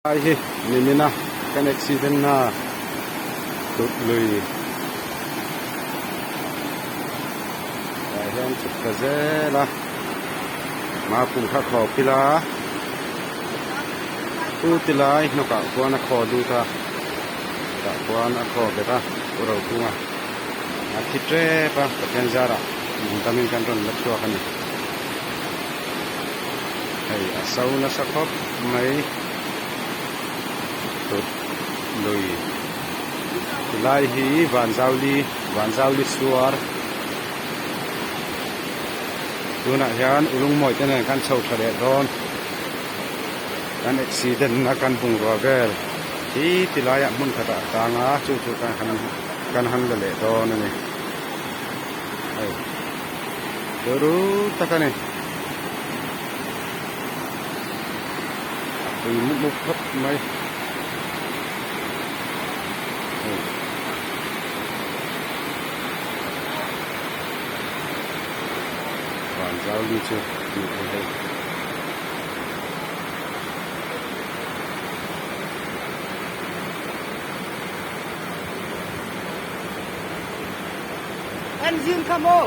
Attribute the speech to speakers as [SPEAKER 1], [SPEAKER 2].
[SPEAKER 1] Lai hi nimina kan accident na tut lui tah hian chhuk ta zel a mapum kha khaw phil a chu ti lai hnawkah khuan a khaw lut a tah khuan a khaw bet a u Rokunga a thi tep a Pathian zarah nungdamin kan rawn la chhuak a ni. Hei a so nasa khawp mai tut lui tilai hi Vanzauli Vanzauli suar tunah hian Ulungmawi te nen kan chho tha leh dawn kan accident na kan bungrua vel hi tilaiah hmun khatah a tang a chu chu kan han kan han la leh dawn a ni hei. Turu tak a ni. A pui mup mup khawp mai. Hei. Van zau li chu ni hi hei.
[SPEAKER 2] Engine kha maw?